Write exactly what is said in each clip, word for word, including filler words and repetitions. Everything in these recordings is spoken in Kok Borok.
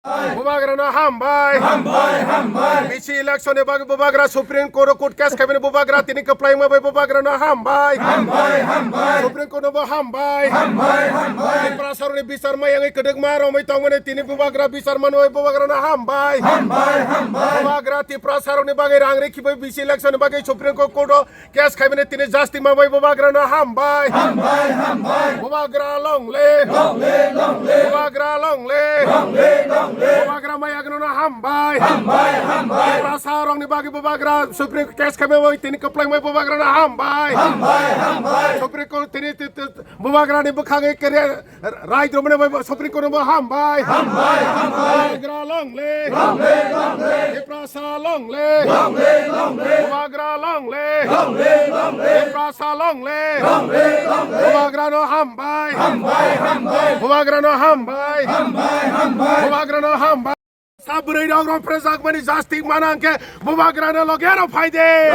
Bubagrano hambai. Hambai, hambai. B C election ni bagwi bubagra Supreme Court o court case khaimani bubagra tini kwplaima bai bubagrano hambai. Hambai, hambai. Supreme Court no bo hambai. Hambai, hambai. Tiprasarokni bichar mayangwi kwdwkma romwi tongmani tini bubagra bichar manwi bubagrano hambai. Hambai, hambai. Bubagra Tiprasarokni bagwi rang rikhibai B C election ni bagwi Supreme Court o case khaimani tini justice ma bai bubagrano hambai. Hambai, hambai. Bubagra long live. Long live, long live. Bubagra long live. Long live, long live. Bubagra mayagno hambai. Hambai, hambai. Tiprasarokni bagwi bubagra Supreme case khaimani tini kwplaima bubagrano hambai. Hambai, hambai. Supreme Court tini ti-, ti-, bubagrani bwkhagwi kere Right romne bai Supreme Court bo hambai. Hambai, hambai. Bubagra long live. Long live, long live. Tiprasa long live. Long live, long live. Bubagra long live. Long live, long live. Tiprasa long live. Long live, long live. Bubagrano hambai. Hambai, hambai. Bubagrano hambai. Hambai, hambai. Bubagrano hambai. Sa bwrwi rok rong prejak mani justice mana hwnkhe bubagrano loge ro phaide.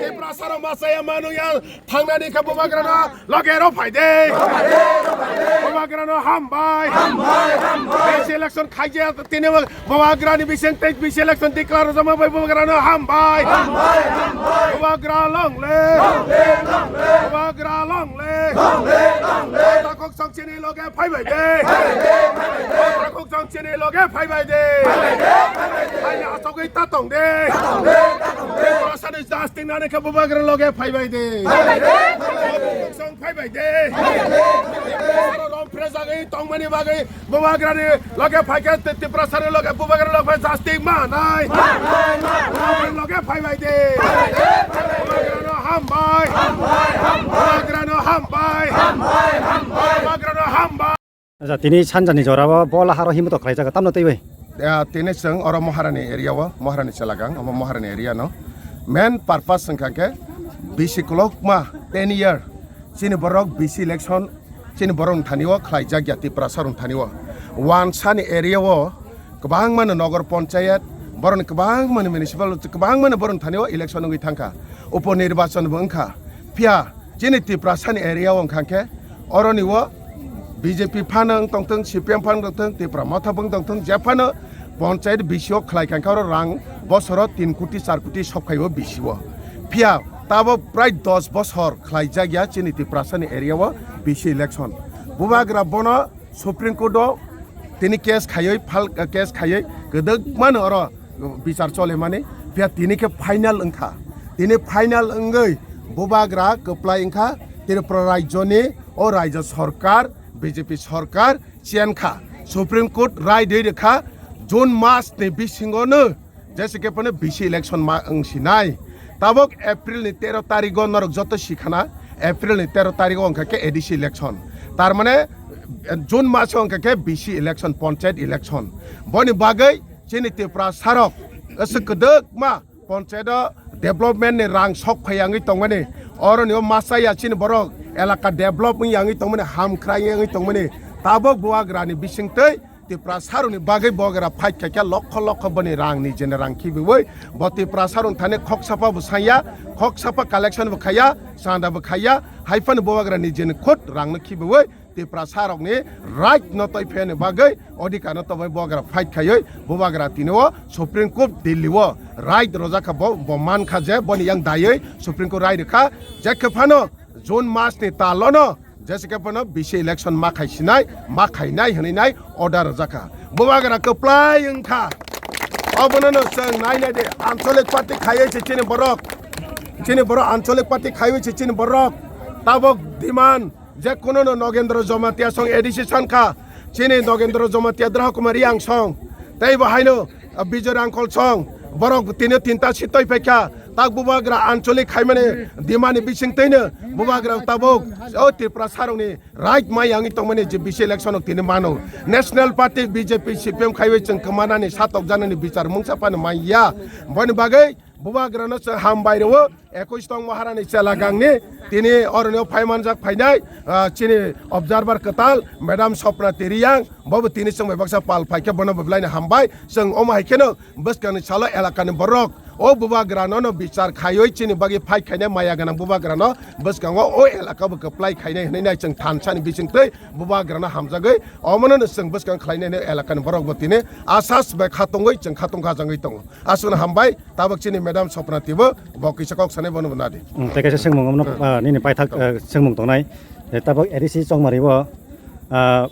Tiprasa rok masa ya manu ya thangnani khe bubagrano loge ro phaide. Bubagrano hambai. Hambai, hambai. B C election khaijak tini bubagrani bising tei B C election declare jama bai bubagrano hambai. Hambai, hambai. Bubagra long live. Long live, long live. Bubagra long live. Long live, long live. Takhuk chini loge phaibai de. Takhuk chini loge phaibai de. Haini asogwi ta tong de. Tiprasani justice nani khe bubagra loge phaibai de. Takhuk chong phaibai de. Rong prejagwi tongmani bagwi bubagrani loge phaikhe Tiprasani loge bubagra loge justice manai. Loge phaibai de. Bubagrano hambai. Bubagrano hambai. Bubagrano hambai. Acha, tini sanjani jorao bola haro himto khlaijak, tamno teibai? Ya, tini chwng oro Maharani area o, Maharani Chelagang, omo Maharani area no. Main purpose wngkha khe B C kolokma ten year chini borok B C election chini borok thani o khlaijak ya Tiprasa rok thani o. Wansani area o kwbangma no Nagar Panchayat, borok ni kwbangma no municipal, kwbangma no borok thani o election wngwi thangkha. Upo nirbachon bo wngkha. Phiya chini Tiprasani area o wngkha khe oroni o B J P phano wng tongthwng, C P M phano wng tongthwng, Tipra Motha bo wng tongthwng, jephano panchayat B C o khlai kha, oro rang bosoro tin koti, char koti sok phaio B C o. Phiya tabok prai dos bosor khlaijak ya chini Tiprasani area o B C election. Bubagra bono Supreme Court o tini case khaiwi, file, case khaiwi kwdwkmano oro bichar cholemani, phiya tini khe final wngkha. Tini final wngwi bubagra kwplai wngkha Tripura rajyoni, o rajya sorkar, B J P sorkar chenkha. Supreme Court rai rwi rwkha June mas ni bisingono jese khe phano B C election ma wng sinai. Tabok April ni tero tarigo norok joto sikhana, April ni tero tarigo wngkha khe A D C election. Tar mane June maso wngkha khe B C election, panchayat election. Boni bagwi chini Tiprasarok aswk kwdwkma panchayat o development ni rang sok phai yangwi tongmani, oroni o masa ya chini borok elaka develop wng yangwi tongmani, hamkrai wngwi tongmani, tabok bubagrani bisingtwi Tiprasarokni bagwi bubagra fight khaikha, lokho lokho boni rang, nijeni rang khibiwi bo Tiprasarokni thani khok sapa bo sanya, khok sapa collection bo khaiya, chanda bo khaiya, haiphano bubagra nijeni khud rangno khibiwi Tiprasarokni right no twi phiyani bagwi, odhikar no twi bubagra fight khaiwi bubagra tini o Supreme Court Delhi o right rwjakha, bo, bo mankha je boni yang daywi Supreme Court right rwkha, jekhe phano June mas ni talono jese khe phano B C election ma khai sinai, ma khainai hwnwi nai order rwjakha. Bubagra kwplai wngkha. Obono no chwng nainai de, ancholic party khaiwi se chini borok. Chini borok ancholic party khaiwi se chini borok. Tabok demand je kuno no Nogendra Jamatia song A D C sankha. Chini Nogendra Jamatia, Draha Kumar Reang song. Tei bo haino, ah, Bijoy Rangkhol song. Borok tini tinta si toi phaikha. Tak bubagra ancholic khaimani dimani bising twi no bubagra tabok o Tiprasarokni right ma yangwi tongmani je B C election o tini mano. National Party B J P C P M khaiwi chwng kwmanani satok janani bichar mungsa phano manya. Boni bagwi bubagrano chwng hambai rwo. Ekwis tong Maharani Chelagang ni tini oroni o phaimanjak phainai, ah, chini observer kwtal Madam Swapna Reang, bobo tini chwng bai baksa pal phaikhe bono bo belai no hambai. Chwng omo hai kheno bwskangni salo elakani borok O bubagrano no bichar khaiwi chini bagwi fight khainai maya gwnang bubagrano bwskango o elaka bo kwplai khainai hwnwi nai chwng thansa ni bisingtwi bubagrano hamjagwi omono no chwng bwskang khlainai hwnwi elaka ni borok bo tini asas bai khatungwi chwng khatung khajangwi tongo. Aswkno hambai tabuk chini madam Sopna Tibo bo kisa kok sanai bono bo nadi. Hmm, tei kaisa swngmung omono, ah, nini paithak, ah, swngmung tongnai. Eh, tabuk A D C Chongmari bo, ah,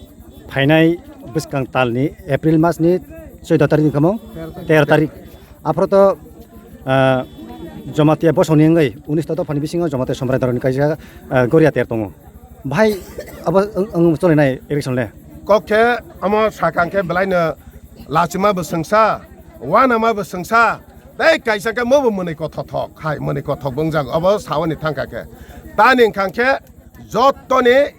phainai bwskang talni April mas ni chwddo tarik ni kamo? Tero tarik. Aphro to, ah, Jamatia bosongni wngwi unis ta dophani bisingo Jamatia Somrai Doroni kaisa, ah, Goria ter tongo. Bahai abo wng, wng cholinai election le? Kok khe omo sakang khe belaino lachima bo swngsa, wanama bo swngsa, tei kaisa khe mobo mwnwi kothothok hai mwnwi kothok bo wngjago obo saoni thangkha khe. Tani wngkha khe jottoni,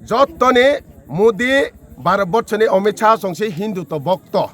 jottoni Modi, Bharat Borshoni Amit Shah chwngse Hindu to bokto.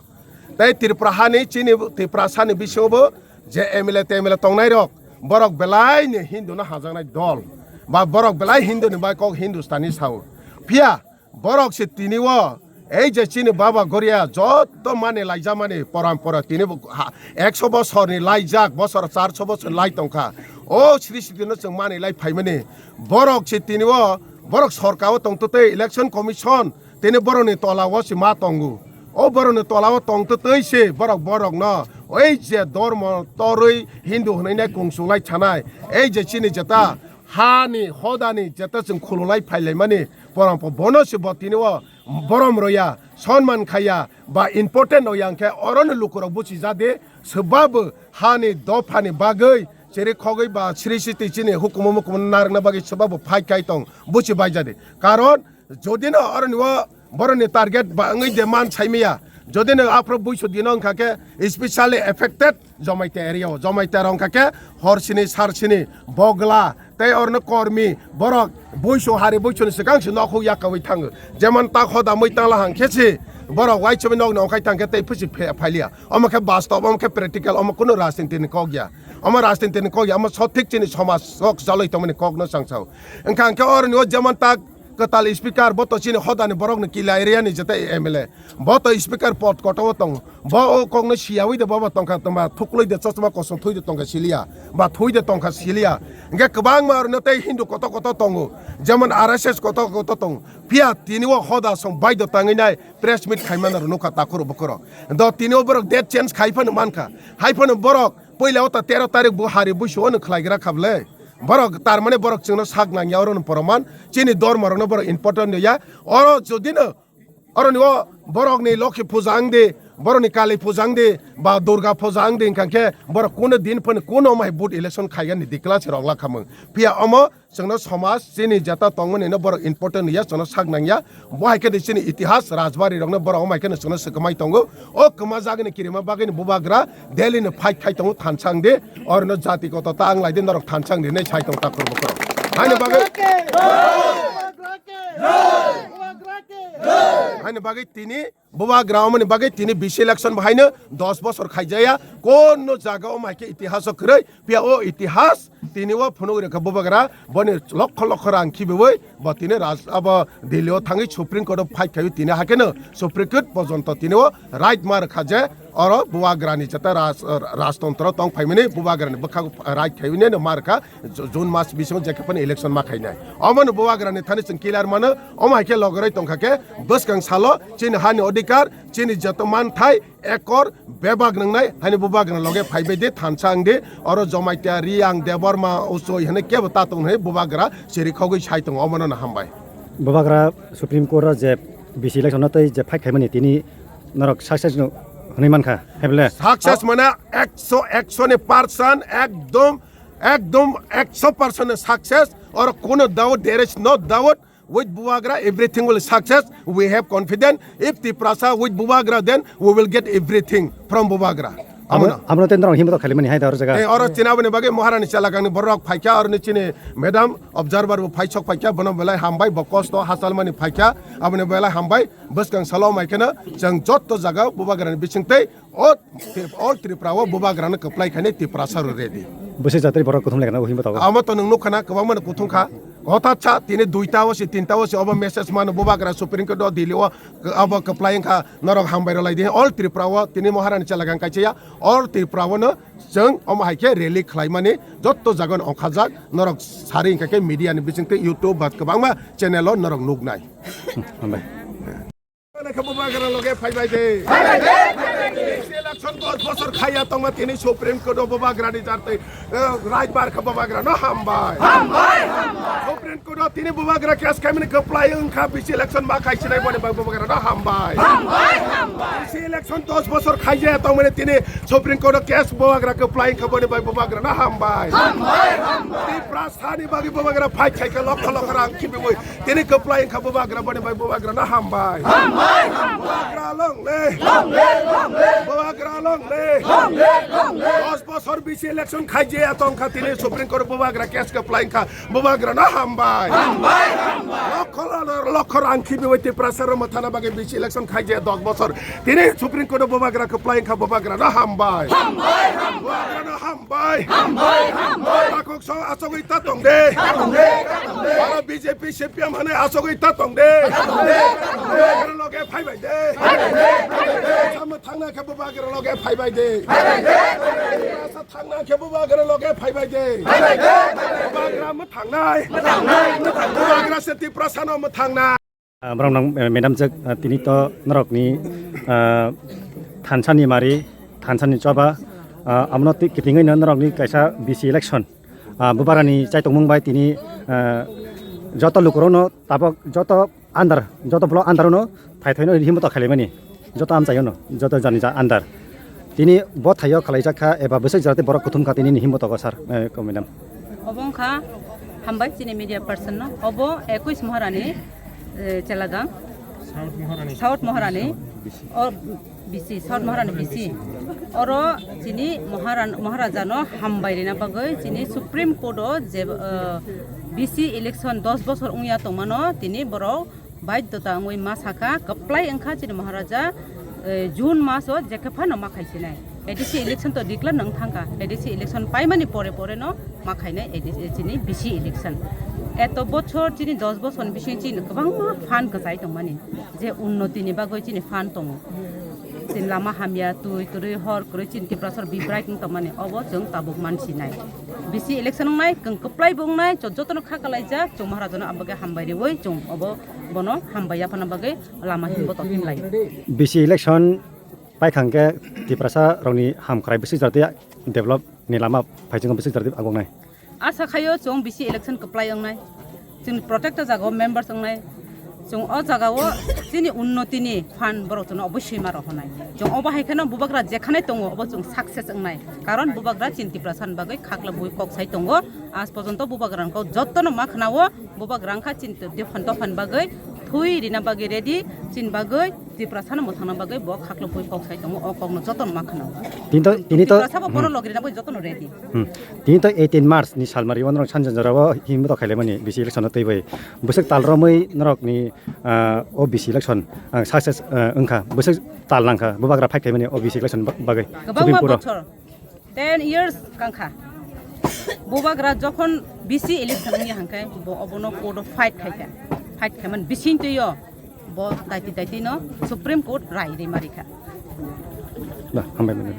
Tei Tripura hani chini Tiprasani bisingobo je M L A te M L A tongnai rok, borok belai ni Hindu no hajaknai dol, ba borok belai Hindu ni bai kok Hindustani sao. Phiya borok se tini o ei je chini baba Goria joto mani laijamani porampora tini bo ha, ekso bosor ni laijak, bosor charso bosor lai tongkha. O srishti no chwng mani lai phaimani borok se tini o borok sorkar o tongtwtwi election commission tini borokni tola o se ma tongo. O borokni tola o tongtwtwi se borok borokno oi je dormo torwi Hindu hwnwi nai kungsunglai thanai. Ei je chini jeta hani hodani jeta chwng khululai phailaimani porong po bono se bo tini o borom roya, sonman khaya ba important roya hwnkhe oroni lukurok buchijadi swbabu hani dophani bagwi chiri khogwi ba sri siti chini hukumu mukumu narwkna bagwi swbabu fight khai tong buchi baijadi. Karon jodi no oroni o boroni target ba wngwi demand saimaya, jodi no aphro buisu dino wngkha khe specially affected Jamatia area o, Jamatia rok wngkha khe hor sini sar sini bogla tei orno kormi borok buisu hari buisuni swkang se nokhuk yakawi thango. Jemon tak hoda mui tangla hang khe se borok uaisukmani nokni ongkhai thang khe tei phusi phe-, phailiya. Omo khe bastob, omo khe practical, omo kunu rajniti ni kok ya. Omo rajniti ni kok ya, omo sothik chini somaj sok chalwi tongmani kok no chang sao. Wngkha hwnkhe oroni o jemon tak kwtal speaker, bo to chini hodani borokni kila area ni jeta M L A. Bo to speaker pod kotor o tongo. Bo o kokno siyawi de, bo bo tongkha tongma thuklwi de, chosma kosom thui de tongkha siliya, ba thui de tongkha siliya. Hwnkhe kwbangma oroni tei Hindu kotor kotor tongo, jemon R S S kotor kotor tongo. Phiya tini o hoda song baidho tangwi nai press meet khaimano rw nukha takhurok bukhurok. Do tini o borok date change khai phano mankha. Hai phano borok puila o ta tero tarik bo hari buisu o no khlaigra kha bwle. Borok tar mane borok chwngno sak nangya, oro no poroman chini dormo rokno borok important ya. Oro jodi no oroni o borokni Lokhi puja wngdi, borokni Kali puja wngdi, ba Durga puja wngdi hwnkha khe borok kuno din phano kuno mai vote election khaigani declare se rok lakhamung. Phiya omo chwngno somaj chini jeta tongmani no borok important ya, chwngno sak nangya. Bo hai khe de chini itihas rajbari rokno borok omo hai khe no chwngno swkmai tongo. O kwmajagni kirima bagwino bubagra Delhi ni fight khai tongo thansa wngdi, orno jati koto ta wng lai di norok thansa wngdi hinwi sai tongo takhurok bukhurok. Haini bagwi, haini bagwi tini bubagra omoni bagwi tini bisi election bo haino dos bosor khaijaya, kono jaga omo hai khe itihas o kwrwi, phiya o itihas tini o phunuk rwkha bubagra boni lokho lokho rang khibiwi bo tini raj-, abo Delhi o thangwi Supreme Court o fight khaiwi tini haikhe no Supreme Court porjonto tini o right ma rwkha je oro bubagrani jeta raj-, rajtontro tong phaimani bubagrani bwkhago right khaiwi no ma rwkha Ju-, June mas bisingo jekhe phano election ma khainai. Omo no bubagrani thani chwng clear mano, omo hai khe logoroi tongkha khe bwskang salo chini hani odhikar, chini joto manthai, ekor bebak nwngnai haini bubagra loge phaibai di thansa wng di, oro Jamatia, Riyang, Debbarma, Uchoi hinwi kebo ta tong hinwi bubagra chirikhogwi sai tongo, omono no hambai. Bubagra Supreme Court o je bisi election no tei je fight khaimani tini norok success no hwnwi mankha, hai bole? Success mane ekso, ekso ni percent ekdom, ekdom ekso percent ni success, oro kuno doubt, there is no doubt. With Bubagra, everything will success. We have confidence. If Tiprasa with Bubagra, then we will get everything from Bubagra. Amo, Amono. Amo ten rong himro khali mani hai dor jaga. Eh, oro chini aboni bagwi Maharani chalakangni borok phaikha, oroni chini madam observer bo phaisok phaikha, bono belai hambai, bo kosto hasalmani phaikha, aboni belai hambai, bwskang salo mai kheno, chwng jotto jaga Bubagrani bisingtwi, O Trip-, all Tripura o bubagrano kwplai khainai Tiprasa rw ready. Bwsai jatri borok kuthum lekha na uhimbo tabuk. Amo to nwng nukha na kwbangma no kuthum kha. Hothat sa tini duita o se, tinta o se obo message mano bubagra Supreme Court o Delhi o, abo kwplai wngkha norok hambai rwlai di. All Tripura o tini Maharani chelagang kaisa ya, all Tripura o no chwng omo hai khe rally khlaimani jotto jaga no ongkhajak, norok sari wngkha khe media ni bisingtwi YouTube ba kwbangma channel o norok nuknai. Hambai. Bubagra loge phaibai de. Election dos bosor khaiya tongma tini Supreme Court o bubagra ni jartwi, eh, right bar kha bubagra no hambai. Supreme Court o tini bubagra case khaimani kwplai wngkha bisi election ma khaisinai boni bai bubagra no hambai. Bisi election dos bosor khaijaya tongmani tini Supreme Court o case bubagra kwplai wngkha boni bai bubagra no hambai. Tiprasa ni bagwi bubagra fight khaikha lokho lokho rang khibiwi. Tini kwplai wngkha bubagra boni bai bubagra no hambai. Bubagra long live. Bubagra long live. Dos bosor bisi election khaijaya tongkha tini Supreme Court bubagra case kwplai wngkha bubagra no hambai. Lokho lo-, lokho rang khibiwi Tiprasa rok mwthana bagwi bisi election khaijaya dos bosor tini Supreme Court bubagra kwplai wngkha bubagra no hambai. Bubagra no hambai. Hambai. Takhuk song asogwi ta tong de. Oro B J P C P M hwnwi asogwi ta tong de. Bubagra loge phaibai de. Sa mwthangna khe bubagra loge phaibai de. Sa thangna khe bubagra loge phaibai de. Bubagra mwthangnai. Bubagra se Tiprasa no mwthangnai. Ah, borok nang, eh, madam jek, ah, tini to norokni, ah, thansani mari, thansani choba, ah, amono twi kitingwi no norokni kaisa bisi election, ah, bubarani chaitongmung bai tini, ah, joto lukurokno tabok joto andar, joto block andar no thai thai no himbo to khailaimani. Joto amchaio no, joto jani ja andar. Tini bo thaio khwlaijak kha eba bwswk jora tei borok kuthum kha tini ni himbo togo sir, eh, ko madam. Obo wngkha hambai chini media person no. Obo ekwis Maharani, eh, Chelagang. South Maharani. South Maharani. O B C, South Maharani B C. Oro chini Maharan-, Maharaja no hambai rina bagwi chini Supreme Court o je, eh, B C election dos bosor wngya tongmano tini borok baidhota wngwi ma sakha, kwplai wngkha chini Maharaja, eh, June maso jekhe phano ma khaisinai. A D C election to declare nang thangkha. A D C election paimani pore pore no ma khainai A D C, chini B C election. Eto bochor chini dos bosor ni bising chini kwbangma phan kwchai tongmani. Je unnoti ni bagwi chini phan tongo. Chini lama hamya, twi kwrwi, hor kwrwi chini Tiprasor bibrai wng tongmani. Obo chwng tabuk mansinai. B C election wngnai, kwng kwplai bo wngnai, cho-, jotono kha kalaijak, chwng Maharaja no abagwi hambai riwi, chwng obo bono hambai yaphana bagwi lama himbo to himlai. B C election paikha hwnkhe Tiprasa rokni hamkrai bwswk jora tei develop ni lama phaisingkha bwswk jora tei agongnai. Asa khaio chwng B C election kwplai wngnai. Chwng protected jaga o members wngnai. Chwng o jaga o chini unnoti ni phan borok chwngno obosoi ma rohornai. Chwng obo hai kheno bubagra jekhanai tongo obo chwng success wngnai. Karon bubagra chini Tiprasa ni bagwi khakla bui kok sai tongo. Aaj porjonto bubagra ni kok jotono ma khna o. Bubagra wngkha chini dophani, dophani bagwi thwi rina bagwi ready, chini bagwi Tiprasano mwthangna bagwi bo khaklo bui kok sai tongo, o kokno jotono ma khna. Tini to, tini to, Tiprasabo bono hmm, logi rina bagwi jotono ready. Hmm. Tini to eighteen March ni salmari o norok sanjani jora o himbo to khailaimani B C election o twi bai. Bwswk tal romwi norokni, ah, o B C election, ah, success, ah, wngkha. Bwswk tal nangkha bubagra fight khaimani o B C election ba-, bagwi. Kwbangma Supreme Court o. Bochor. Ten years kangkha. Bubagra jokhon B C election wngya hangkhe bo obono court o fight khaikha. Fight khaiman bising twi o bo daiti daiti no Supreme Court rai ri marikha. Ba, hambai mano.